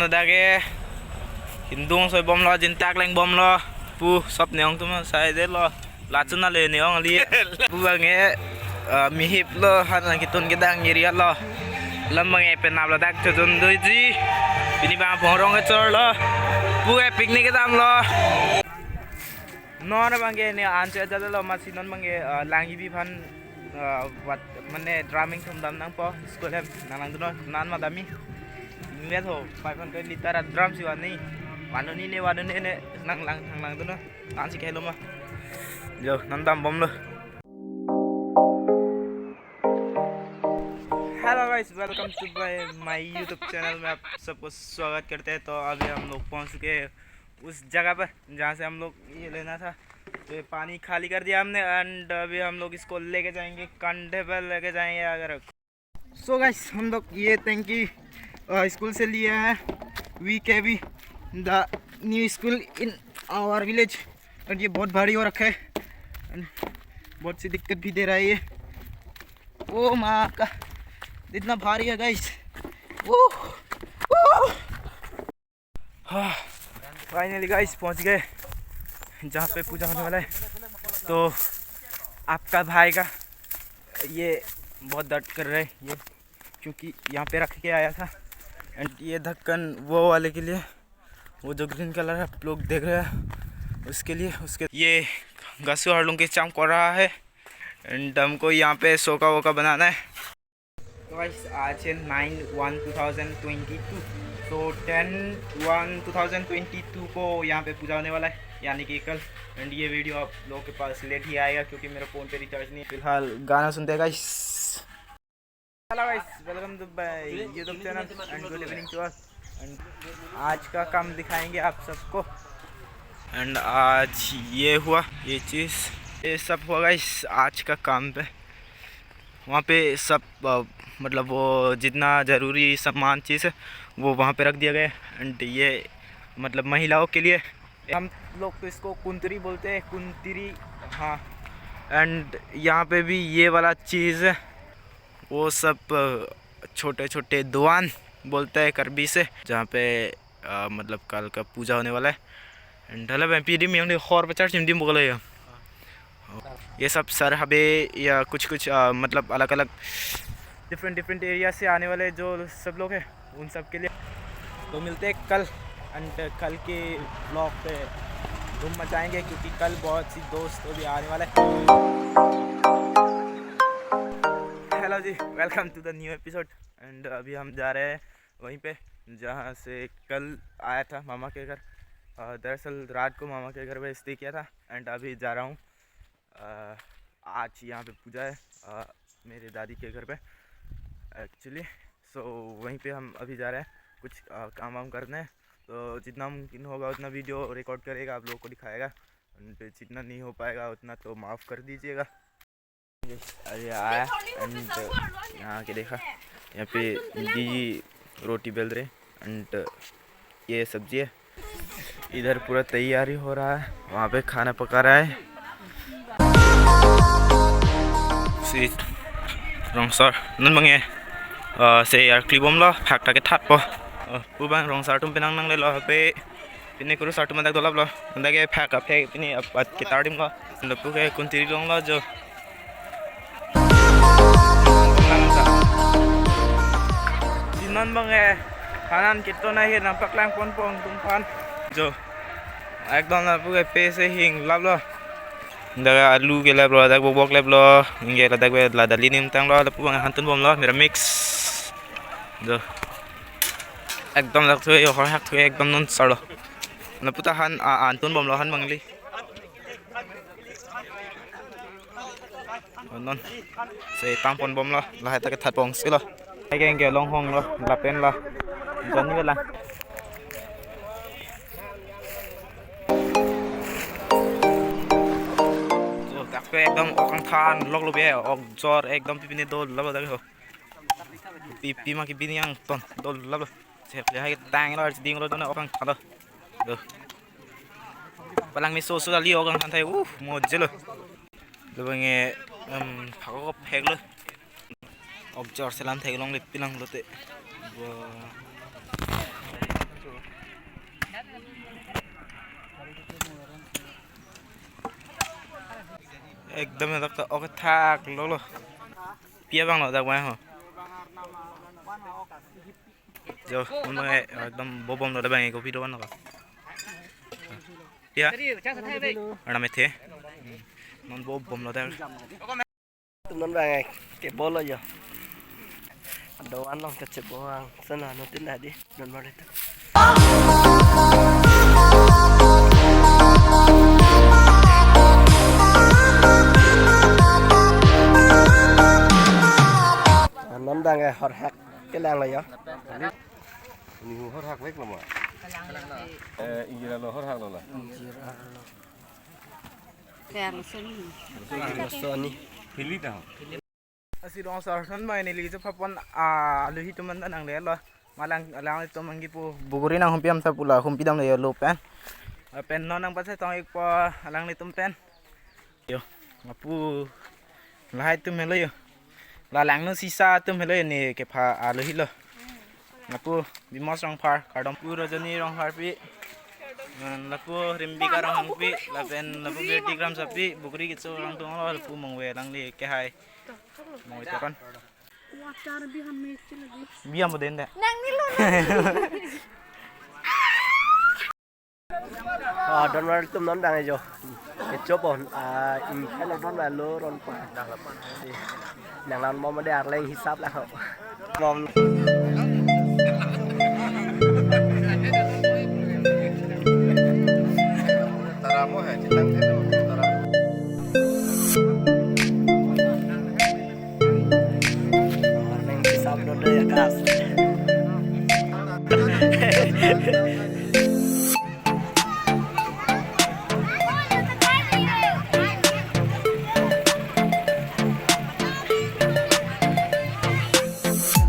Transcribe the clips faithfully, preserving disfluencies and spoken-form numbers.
Dak ke hindung soi bomlo, jintak leng bomlo. Pu sop neong atum sai detlo. Lachun ale neong ali. Pu abang ke, eh, mihip lo, han nangketun kedang area lo. Lam abang ke penap ladak chojun doji. Pini abang phongrong kechorlo. Pu ke picnic kedamlo. Non abang ke ne an che ajat lo, amatsi non abang ke, eh, lang-ibi aphan, eh, what, mane drumming thum dam nangpo, school hem nanglang dunnon, non ma damji. Inglong ho, five hundred liter a drum si vannoi. Vannoi ne, vannoi ne, nanglang, nanglang dunnon. Ansi kehelo ma. Jo, non dam bomlo. Hello guys, welcome to my, my YouTube channel में आप सबको स्वागत करते हैं। तो अभी हम लोग पहुंच चुके हैं उस जगह पर जहाँ से हम लोग ये लेना था। तो ये पानी खाली कर दिया हमने, and अभी हम लोग इसको लेके जाएंगे, कंधे पर लेके जाएंगे। अगर सो गाइस, हम लोग ये टंकी, अ, स्कूल से लिए हैं, V K V, the new school in our village। और ये बहुत भारी हो रखा है, and बहुत सी दिक्कत भी दे रहा है ये। ओ माँ का, इतना भारी है गाइस। ओह, ओह। हाँ, finally guys, पहुँच गए जहाँ पे पूजा होने वाला है। तो आपका भाई का ये बहुत दर्द कर रहा है ये, क्योंकि यहाँ पे रख के आया था। And ये ढक्कन वो वाले के लिए, वो जो ग्रीन कलर आप लोग देख रहे हैं उसके लिए, उसके ये गसु हरलुंग के चाम कर रहा है। And हमको यहाँ पे सोका वोका बनाना है। तो गाइस, आज है nine one two thousand twenty two। तो ten one two thousand twenty two को यहाँ पे पूजा होने वाला है, यानी कि कल। And ये वीडियो आप लोगों के पास लेट ही आएगा, क्योंकि मेरा फ़ोन पे रिचार्ज नहीं है। फिलहाल गाना सुनते हैं guys. Hello guys, welcome to my YouTube channel and good evening to all। And आज का काम दिखाएंगे आप सबको। And आज ये हुआ, ये चीज़, ये सब हुआ गाइस आज का काम पे। वहाँ पे सब, अ, मतलब वो जितना ज़रूरी सामान चीज़ है वो वहाँ पे रख दिया गया है। And ये मतलब महिलाओं के लिए, हम लोग तो इसको कुंतरी बोलते हैं, कुंतरी। हाँ, and यहाँ पे भी ये वाला चीज़ है, वो सब, अ, छोटे छोटे दुआन बोलते हैं करबी से, जहाँ पे, अ, मतलब कल का पूजा होने वाला है। And hala bang pidim yang di hor pachar chim dim bokolo ya। ये सब सर हबे या कुछ कुछ, अ, मतलब अलग अलग डिफरेंट डिफरेंट एरिया से आने वाले जो सब लोग हैं, उन सब के लिए। तो मिलते हैं कल, and कल के व्लॉग पे धूम मचाएंगे, क्योंकि कल बहुत सी दोस्त भी आने वाला है। हेलो जी, welcome to the new episode। And अभी हम जा रहे हैं वहीं पे, जहाँ से कल आया था मामा के घर। अ, दरअसल रात को मामा के घर पे स्टे किया था, and अभी जा रहा हूँ। अ, आज यहाँ पे पूजा है, अ, मेरे दादी के घर पे एक्चुअली। सो वहीं पे हम अभी जा रहे हैं कुछ, अ, काम वाम करने। तो जितना मुमकिन होगा उतना वीडियो रिकॉर्ड करेगा, आप लोगों को दिखाएगा। And जितना नहीं हो पाएगा उतना तो माफ़ कर दीजिएगा। अरे आया, and यहाँ के देखा, यहाँ पे दीदी रोटी बेल रहे, and ये सब्जी है। इधर पूरा तैयारी हो रहा है, वहाँ पे खाना पका रहा है। Si Rongsar, non bang ke, eh, si arkli bomlo, phak ta kethatpo. Eh, pu bang Rongsar atum penang nanglelo pe, pine kurusar atum dak dolaplo, dak ke phak aphek pine ap-, at ketar dimlo. Lapu ke kuntiri longlo jo. Si non bang ke, hanan keton ahir nangpaklang ponpo ingtumphan. Jo. Ekdom lapu ke pese hing laplo. Dak alu ke laplo, dak bobok laplo. Ingke ladak ke la dali nim tanglo, lapu bang hantun bomlo, mera mix. Jo. Ekdom dak thu, yo hor hak thu, ekdom non sarlo. Lapu ta han, a, hantun bomlo han bangli. Non. Si tang pon bomlo, lahai ta kethat pon silo. Eke eke longhonglo, lapen la. Jonni la. Jo, dak pe ekdom ok angthan, lok lo be, ok jor, ekdom pipine dol, lok lo dak ho. Pipi ma kibini angton, dol lap lo. Sep le hai tang lo, arsi ding lo, dona ok angthan lo. Do. Palang meso so dali ok angthan thai, uh, moje lo. Lo bang ke, em, phak ko phek lo. Ok jor selam thek longle pilang lote. Wah. Ekdom edak ta ok thak lo lo. Pi abang lo dak bang ho. Jo, mo ekdom bobom lo dak bang ko video lo ko. Pi a? Arnam ethe. Non bobom lo dak. Atum non bang ke bolo jo. Doan along kachebong sana nutin tadi. Don Marli atum. Non bang ke horhak kelang lo jo. Ini horhak vek lo ma. Eh, ingira lo horhak lo la. Kaya lo seni. Seni. Pili dah. Asi dong sar non mai neli kechepha pon aluhi atum an nangle lo. Ma lang alanglitum nangkipu buguri nang humpi am ta pu la humpi damle lo pen. Pen non nangpachethong ikpo alanglitum pen. Jo, lapu lahai atum helo jo. La langno sisa atum helo jo ne kepha aluhi lo. Lapu Bimos Rongphar, kardom pu Rajani Rongpharpi. Lapu Rimbika Ronghangpi, lapen lapu Gerti Kramsapi, buguri kecho rong tung lo, lapu Mongve alangli kehai. Mongve Teron. Water bi hame chila di. Bi amo den de. Nang ni lo. Ah, Don Marli atum non bang jo. Kecho pon, ah, in hello Don Marli lo ron pa. Nang lan mo de arleng hisap la ho. Mom. Tara mo hai, chitang chitang tara. Nang hisap dodoi akas.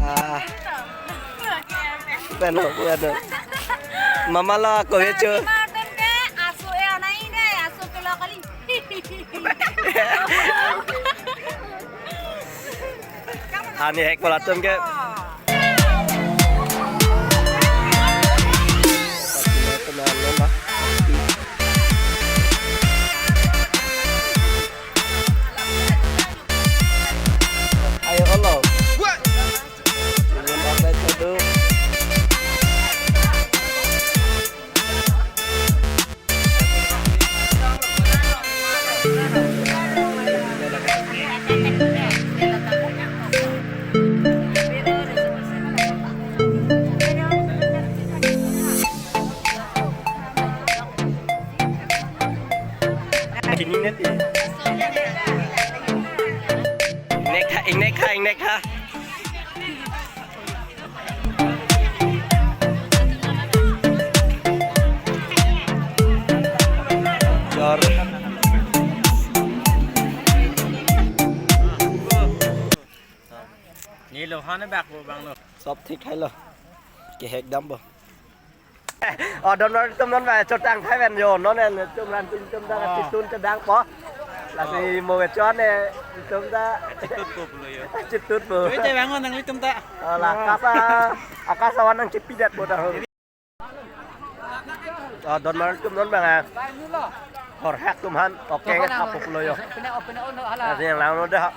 Ah. Pen ho, pen ho. Mama la ko hecho. Ani hek pala atum ke. Ayo, Allah. Ingin apa itu? Kini net ya. Ingnek ha, ingnek ha, ingnek ha. Jor. Ni lo hane bak bo bang lo. Sob thik hai lo. Kehek dam bo. Oh, Don Marli atum non ba chotang thai ven jo, non en tum ran tin tum da. Oh. Chitun chedang po. Lasi mo ke chon e tum da. Chitut po pulo jo. Chitut po. Oi, te bang nanglitum ta. Oh, la kasa, akasa wan nangchipidet po ta ho. Oh, Don Marli atum non bang a. Horhak atum han, oke, nge thap pulo jo. Lasi nang lang lo dah.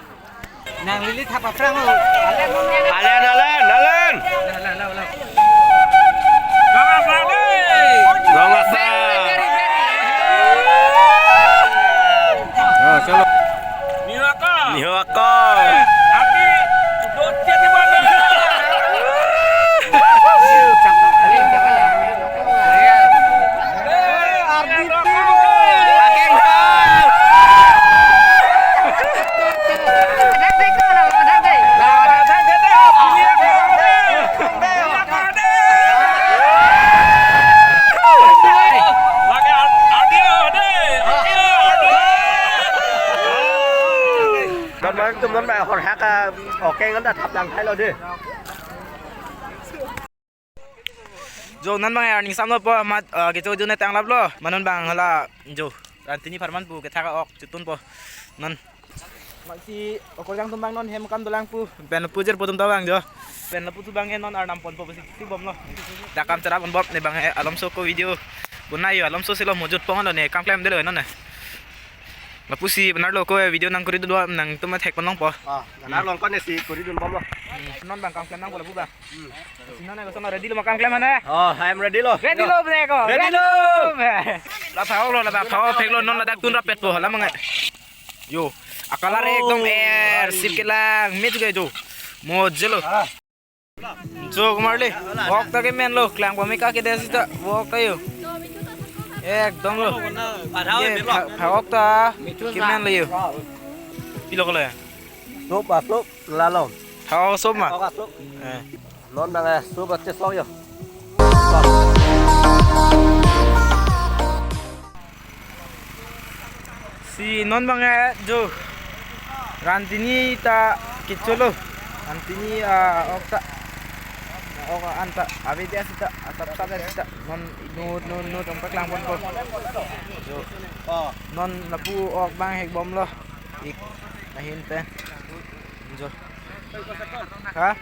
Nang lili thap aphrang lo. Alen, alen, alen. Gong asa. Oh, chalo. Niho ako. Niho ako. Abi, bocet di mana? Don Marli atum non ba horhak a, oke, ngan ta thap dang thai lo de. Jo, non bang arning samlo po amat, eh, kecho jo ne tanglap lo. Ma non bang hala jo. Ran tini pharman pu kethak ok chitun po. Non. Masi okorjang atum bang non hem kam dolang pu. Pen pu jer po atum ta bang jo. Pen lapu thu bang e non arnam pon po pusi si bom lo. Dak kam chara pon bom ne bang e alomso ko video. Bunai jo alomso si lo mojut pon lo ne kam klemdetlo non ne. Lapusi benar lo ko video nangkuri dua nangtum thek ponlongpo. Ah, nang longkon si kuri dunbomlo. Non bang kam klem nangpo lapu bang. Non eko sono ready lo ma kam klem hane. Oh, I am ready lo. Ready lo bang eko. Ready lo. Bang. La phao lo, la phao phek lo, non ladak tun rapet po hala mangai. Yo, akalar ekdom er sip kelang mit ke jo. Mo jelo. Ah. Jo kumar le. Ok ta kemen lo, klang pame ka kedet sita. Ok ta yo. Ekdom lo. Ye, pha-, phao ok ta kemen lo yo. Pilo ko lo ya? Sup, ah, sup, lalom. Phao sup ma? Phao sup. Eh. Non bang, eh, sup, ah, cheslok yo. Si non bang, eh, jo. Rantini ta kicholo. Rantini, ah, ok ta. Ok an ta. Ave dia sita. Asap sap sita. Non nu nu nu tong paklang ponpo. Jo. Oh. Non lapu ok bang hek bomlo. Ik. Ahin pen. Jo. Ha?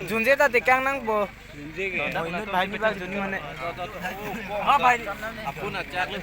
Junje ta tekang nangpo. Moi inut bhai ni bak juni mane. Ha bhai. Apun achak le.